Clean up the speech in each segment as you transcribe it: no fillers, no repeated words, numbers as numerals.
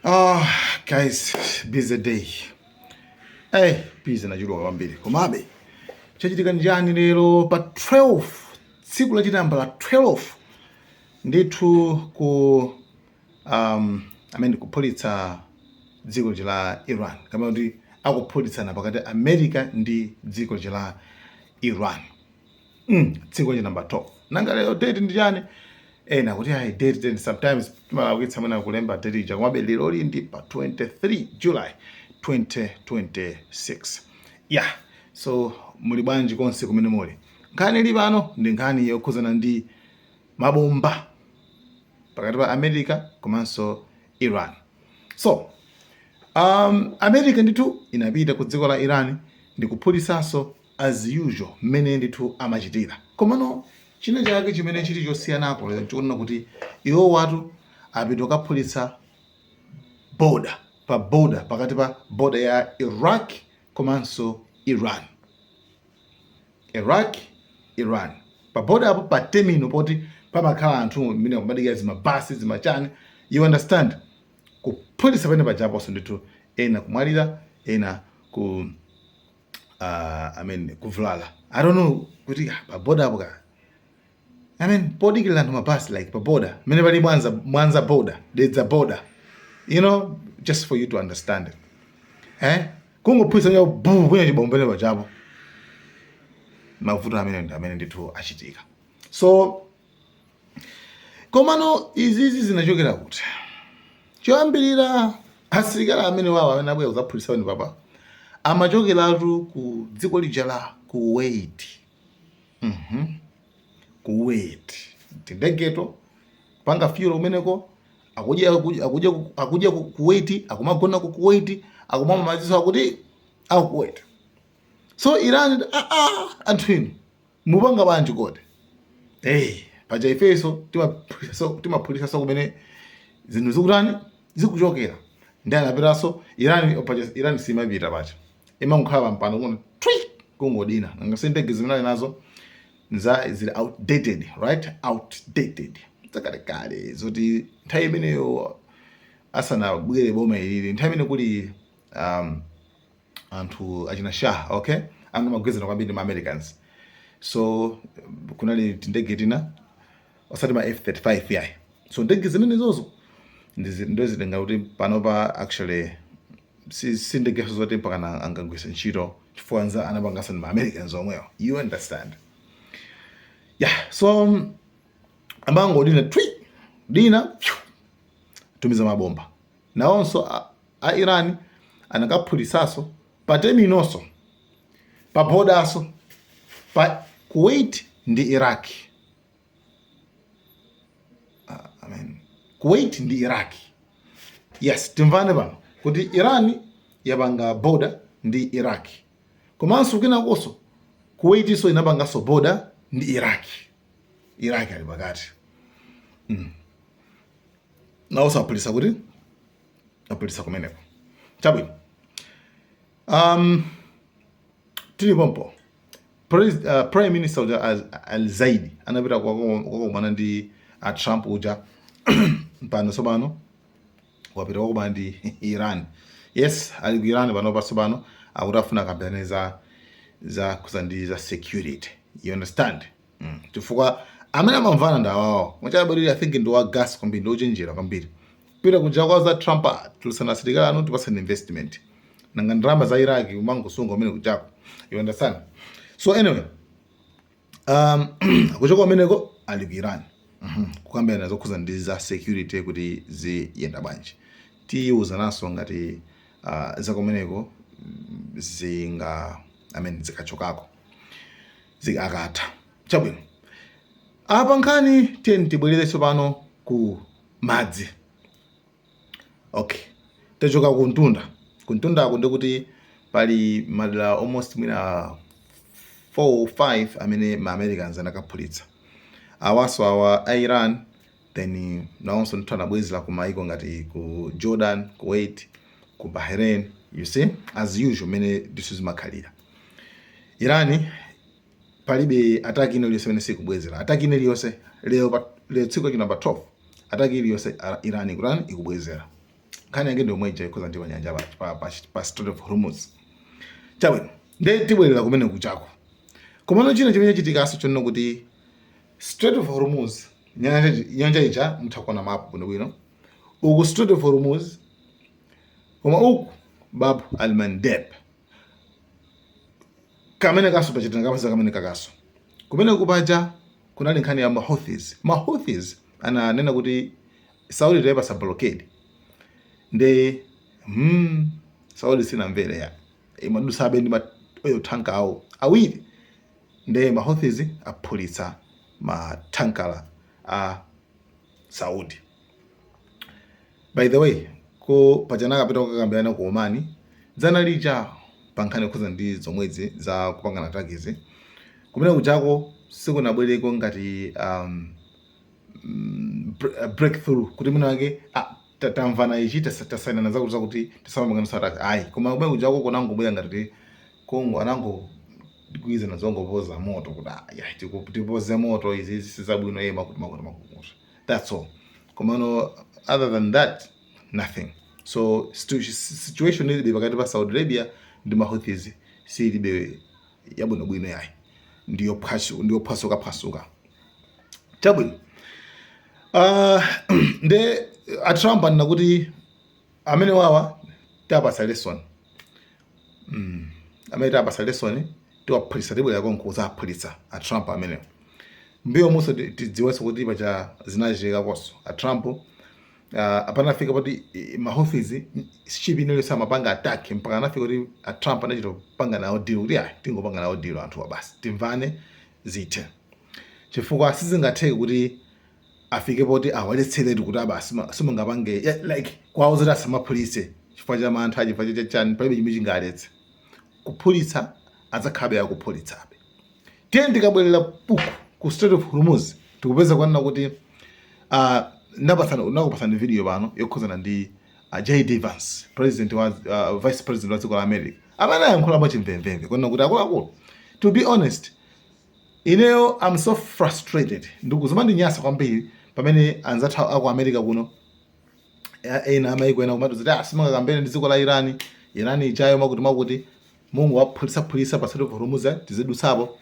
Ah, guys, busy day. Hey, busy nachuluka kwambiri. Komabe chachitika njani lero pa 12, tsiku lachinamba la 12 ndithu, ku amene kuphulitsa dziko la Iran, kama kuti akuphulitsana pakati America ndi dziko la Iran, tsiku la namba 12. Nanga lero date ndi chani? Ena kuti ayi, date sometimes timalakwitsa mwina kulemba date ija, komabe lero li ndi pa 23 July 2026. Yeah, so muli bwanji konse kumene muli? Nkhani ili pano ndi nkhani yokhuzana ndi mabomba pakati pa America komanso Iran. So America ndithu inapita ku dziko la Iran ndi kuphulisanso as usual mmene ndithu amachitira. Komano china chake chimene chili chosiyanako lero nchikuona kuti iwo watu apita kukaphulitsa border, pa border, pakati pa border ya Iraq komanso Iran. Iraq, Iran, pa border apo, pa terminal poti pamakhala anthu mmene akumadikira zimabasi, zimachani, you understand? Kuphulitsa pene pajaponso ndithu, ena kumwalira, ena ku I mean, kuvulala. I don't know kuti ah, pa border apo ka, I mean, podikirira anthu mabasi, like pa border mmene pali Mwanza, Mwanza border, Dedza border, just for you to understand it, eh, kungophulitsa nyawo bu kunya chibombo pene pajapo. Mavuto amene ndi amene ndithu achitika. So komano izizi zinachokera kuti? Choyambirira, asilikali amene wawo amene abwera kudzaphulitsa pene papa amachokeratu ku dziko lija la Kuwait. Kuwait tindegeto kupanga fuel kumeneko, akudya akudya akudya akudya ku Kuwait, akumagona ku Kuwait, akumamwa madziso akuti aku Kuwait. So Iran, ah, ah, anthu inu mupanga bwanji kodi? Hey, paja ifenso timaphulisanso kumene zinthu zikutani, zikuchokera. Ndi anapitanso Iran. Paja Iran simapita, paja imangokhala pampano kuno twi kungodina. Nanga si ndege zimene ali nazo za zili outdated, right? Outdated zakalekale, zoti nthawi imeneyo asanabwere boma ilili, nthawi imene kuli anthu achina Shah, okay, anthu amagwizana kwambiri ndi ma Americans. So kunali tindege tina, osati ma F35 yayi. So ndege zimene zozo ndozitenga kuti panopa actually si ndegeso zoti mpakana angagwise ntchito, chifukwa nza anapanganso ndi ma Americans omwewo, you understand? Yeah, so amangodina twi dina phew, tumiza mabomba. Nawonso a Iran anakaphulisanso pa terminalso, pa borderso pa Kuwait ndi Iraq. I mean, Kuwait ndi Iraq, yes. Timvane pano kuti Iran yapanga border ndi Iraq, komanso kwinakonso Kuwaitinso inapanganso border ndi Iraq. Iraq ali pakati. Nawonso aphulitsa kuti aphulitsa kumeneko. Chabwino, tili pompo, Prime Minister uja Al Zaidi anapita kukakumana ndi a Trump uja. Pano tsopano wapita kukakumana ndi Iran. Yes, ali ku Iran pano patsopano, akuti afuna akambirane za kuza ndi za security, you understand? Chifukwa amene amamvana ndi awawo mwachabwerera. I think ndi wa gas kwambiri, ndi ochenjera kwambiri. Pita kuja kwa za Trump, "Ah, tulusana asilikali anu, tipasani investment." Nanga ndalama za Iraq umangosunga umene kuchako, you understand? So anyway, kuchoka kumeneko ali ku Iran, kukambirana zokhuza ndi za security kuti ziyenda bwanji. Tiwuzananso ngati zakumeneko zinga, I mean, zikachokako, zikakatha. Chabwino, apa nkhani tiyeni tibwererenso pano ku madzi. Okay, tachoka ku mtunda. Ku mtundako ndikuti pali madera almost mwina 4 or 5 amene ma Americans anakaphulitsa. Awaso awa a Iran, then nawonso ndithu anabwezera ku maiko ngati ku Jordan, Kuwait, ku Bahrain. You see, as usual mene ndithu zimakhalira, Iran palibe attack ino iliyonse imene sikubwezera. Attack ino iliyonse lero, lero tsiku lachina pa 12, attack iliyonse Iran ikutani? Ikubwezera. Nkhani yake ndi yomwe ija ikhoza ndi panyanja pa Strait of Hormuz. Chabwino, nde tibwerera kumene kuchako. Komano china chimene chachitikaso chonena kuti Strait of Hormuz, nyanja ija mutha kuona mapu bwinobwino uku, Strait of Hormuz, koma uku Bab al Mandeb kamene kaso pachitana kapasa kamene kakaso kumene kupaja kunali nkhani ya Mahouthis. Mahouthis ananena kuti Saudi tayipasa blockade, nde Saudi sinamvere ya, imadusabe ndi ma oil tanker awo awiri. Nde Mahouthis aphulitsa matankala a Saudi. By the way, ko pachana akapita kukakambirana ku Omani dzana lija pa nkhani yokhuza ndi zomwezi za kupangana takizi, kumene kuchako sikunabwereko ngati breakthrough kuti mwina wake tamvana ichi, tasainana zakuti zakuti tisamapangana sataki, ayi. Koma kumene kuchako kunangobwera ngati kongo anango gwizana zongopoza moto kuti ya, tipoze moto, izi sizabwino, ye, makuti makuti makuti, that's all. Komano other than that, nothing. So situation ilibe pakati pa Saudi Arabia ndi Mahouthis silibe yabwinobwino yayi, ndiyophwasuka phwasuka. Chabwino, nde a Trump anena kuti amene wawa tapasa lesson, amene tapasa lesson, tiwaphulitsa, tibwera konko kuzaphulitsa a Trump amenewo. Mbiyo muso tidziwenso kuti pacha zinachitika a Trump apanafika poti Mahouthis ship inaliyonse amapanga attack, mpaka anafika kuti a Trump anachita kupanga nawo deal kuti ayi, tingopanga nawo deal anthuwa basi, timvane zithe, chifukwa sizingatheke kuti afike poti awaletseretu kuti abasi simungapange, yeah, like kwawo zoti asamaphulitse chifukwa cha mantha, chifukwa cha chani. Palibe chimene chingaletse kuphulitsa, adzakhalabe akuphulitsabe. Tiye ndikabwerera puku ku Strait of Hormuz, tikupeza kwanena kuti nakupasani video pano yokhuzana ndi JD Vance, president wa vice president wa dziko la America, amene ayankhula chimvemvemve kwanena kuti akuluakulu, to be honest, ineyo I'm so frustrated, ndikuzimandinyasa kwambiri pamene anzathu aku America kuno, ena amaiko ena kumati kuti simungakambene ndi dziko la Iran, Iran ichayo makuti makuti, Mungu waphulitsaphulitsa pa Strait of Hormuz tizidutsapo.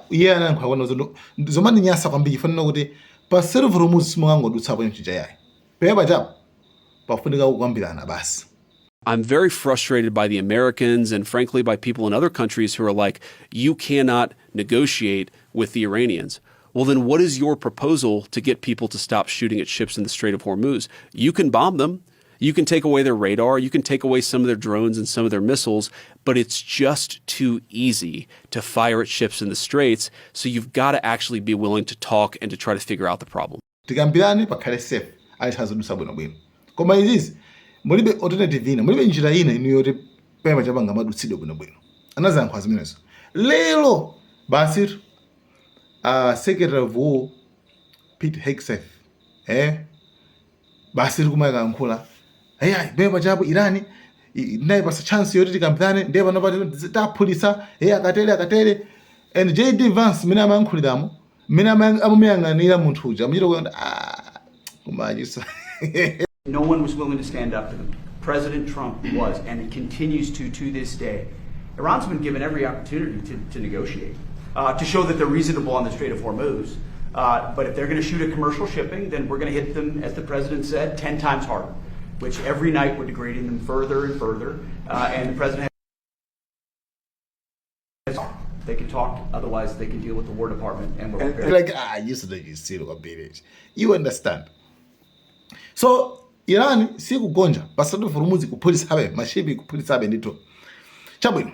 Iye anayankhula kwano zomandinyasa kwambiri fanena kuti pa Strait of Hormuz simungangodutsapo mchija yayi, pepa chapo pafunika kukambirana basi. I'm very frustrated by the Americans and frankly by people in other countries who are like, "You cannot negotiate with the Iranians." Well, then what is your proposal to get people to stop shooting at ships in the Strait of Hormuz? You can bomb them. You can take away their radar. You can take away some of their drones and some of their missiles, but it's just too easy to fire at ships in the Straits. So you've got to actually be willing to talk and to try to figure out the problem. Tikambirane pakhale safe, alithazidusa bwinobwino. Koma izizi mulibe alternative ina, mulibe njira ina inu yoti pema chapanga madutsidwe bwinobwino. Anaziyankhula zimenezo lero basi. Secretary of War Pete Hegseth, basi tikumayankhula, "Hey, pema chapo Irani ndinayipasa chance yoti tikambirane, ndiye pano pati taphulitsa, hey, akatere akatere." And JD Vance mmene amayankhuliramo, mmene amamuyang'anira munthu uja, amachita kuona kumachisa. No one was willing to stand up to them. President Trump was, and he continues to this day. Iran's been given every opportunity to negotiate, to show that they're reasonable on the Strait of Hormuz. But if they're going to shoot at commercial shipping, then we're going to hit them, as the president said, 10 times harder, which every night we're degrading them further and further. And the president has, they can talk, otherwise they can deal with the War Department, and we're prepared. Like, you kwambiri, you understand? So Iran sikugonja pa Strait of Hormuz, kuphulitsabe mashipi, kuphulitsabe ndithu. Chabwino,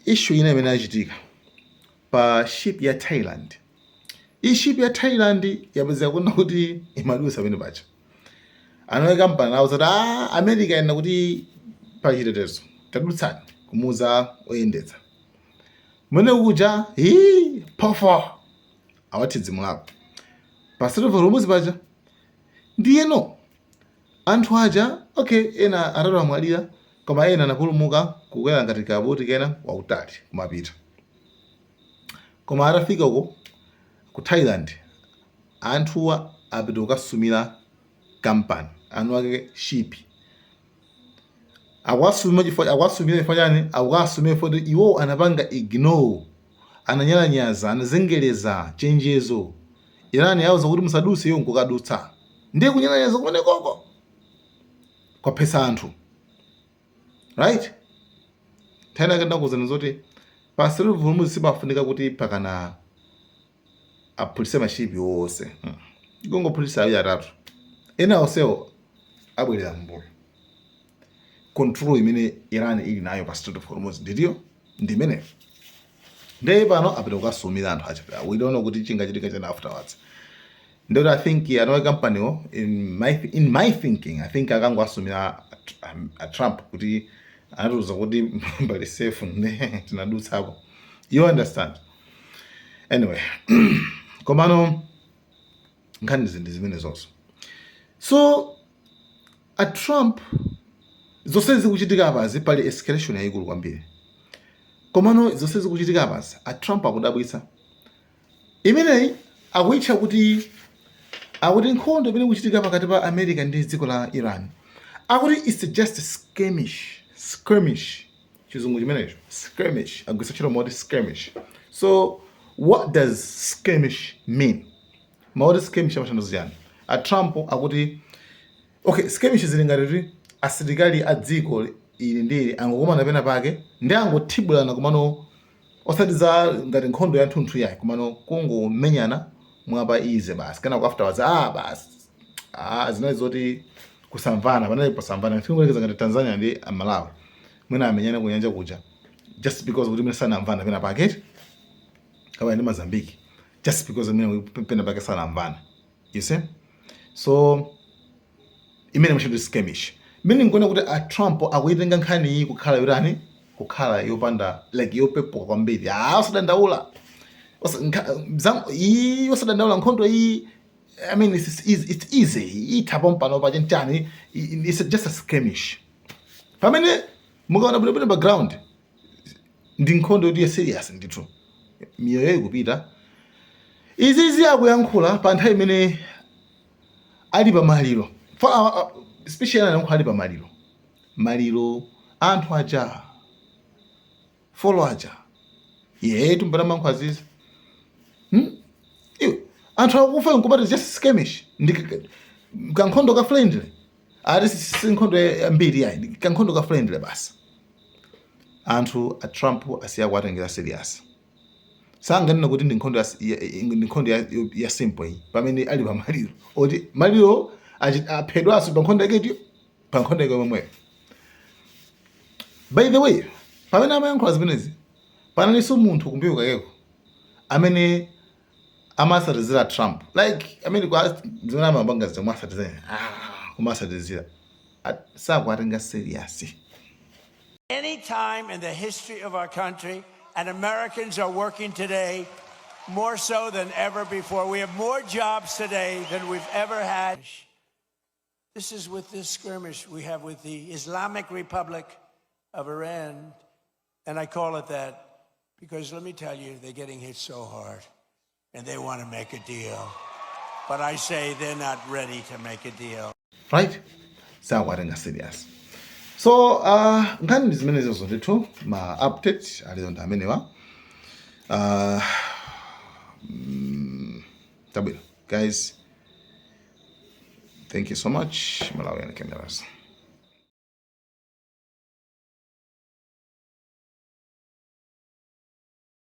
issue ina imene yachitika pa ship ya Thailand, iyi ship ya Thailand yapezeka kuna kuti imadusa pene pacha, anowe kampani nawo zati America ina kuti pachitetezo tadutsani, kumuuza oyendetsa mwene kuja, hi pofo awathidzimulako pa Strait of Hormuz paja. Ndiyeno anthu aja, okay, ena atatu amwalira, koma ena anapulumuka kukwera ngati kaboti kena wautali kumapita. Koma atafika uko Ku Thailand anthuwa apita kukasumira kampani, anu ake ship akuwasumira. Chifukwa akuwasumira chifukwa chani? Akuwasumira chifukwa kuti iwo anapanga ignore, ananyalanyaza, anazengereza chenjezo. Iran yauza kuti musadutse, iwo nkukadutsa. Ndiye kunyalanyaza kumene koko kwaphetsa anthu, right? Nthawi yake ndakuwuzani zoti pa Strait of Hormuz sipafunika kuti pakana aphulitse mashipi wonse. Kungophulitsa awiri, atatu, ena onsewo abwerera mbuyo. Control imene Iran ili nayo pa Strait of Hormuz nditiyo ndi imeneyo. Ndiye pano apita kukasumira anthu acha. We don't know kuti chingachitika chani afterwards. Ndoti I think anowe kampaniwo, in my thinking, I think akangoasumira a Trump kuti anatiuza kuti mbali safe, nde tinadutsapo, you understand? Anyway, komano nkhani ndi zimene zonso. So a Trump, zonse zikuchitika apazi, pali escalation yayikulu kwambiri. Komano zonse zikuchitika apazi, a Trump akudabwitsa. Imeneyi akuyitcha kuti, akuti nkhondo imene ikuchitika pakati pa America ndi dziko la Iran, akuti it's just skirmish. Skirmish, chizungu chimenecho, skirmish, agwiritsa ntchito moti skirmish. So what does skirmish mean? Maoti skirmish amatanthauza chani? A Trump akuti, okay, skirmish zili ngati kuti asilikali a dziko ili ndi ili angokumana pena pake ndi angothibulana, komano osati za ngati nkhondo ya nthunthu yayi, komano kungomenyana mwapa easy basi. Kenako afterwards, ah, basi, ah, zinali zoti kusamvana, panali posamvana. Tingoyerekeza ngati Tanzania ndi Malawi, mwina amenyana kunyanja kuja just because kuti mwina sanamvana pena pake, kama ndi Mozambique, just because mwina pena pake sanamvana, you see? So imene machito skirmish imene nkuona kuti a Trump akuitenga nkhani iyi kukhala yotani, kukhala yopanda, like, yopepuka kwambiri. Ah, osadandaula. Iyi osadandaula, nkhondo iyi, I mean, it's easy, itha pompano pa chenchani, it's just a skirmish. Pamene mukaona bwinobwino background, ndi nkhondo yoti ya serious ndithu, miyoyo ikupita. Izizi akuyankhula pa nthawi imene ali pamaliro. Especially anayankhula ali pamaliro, maliro anthu aja four aja. Ye tumbana mankho azizi, Iwe, anthu akufa, nkupati just skirmish, ndi kankhondo ka friendly. Ati si nkhondo yambiri yayi, ndi kankhondo ka friendly basi. Anthu a Trump asiya kuwatengera serious. Sanganene kuti ndi nkhondo ndi nkhondo ya simple iyi pamene ali pamaliro oti maliro aphedwanso pa nkhondo yake itiyo, pa nkhondo yake momweyo. By the way, pamene amayankhula zimenezi, panalinso munthu kumbuyo kakeko amene amasatizira Trump, like amene kwa zimene amapanga zomwe asatizira, ah, kumasatizira, sakuwatenga serious. Any time in the history of our country, and Americans are working today more so than ever before. We have more jobs today than we've ever had. This is with this skirmish we have with the Islamic Republic of Iran. And I call it that because, let me tell you, they're getting hit so hard and they want to make a deal. But I say they're not ready to make a deal. Right, sakuwatenga serious. So nkhani ndi zimenezozo ndithu. Ma update alizo ndi amenewa. Tabwino guys, thank you so much. Malawian Cameras.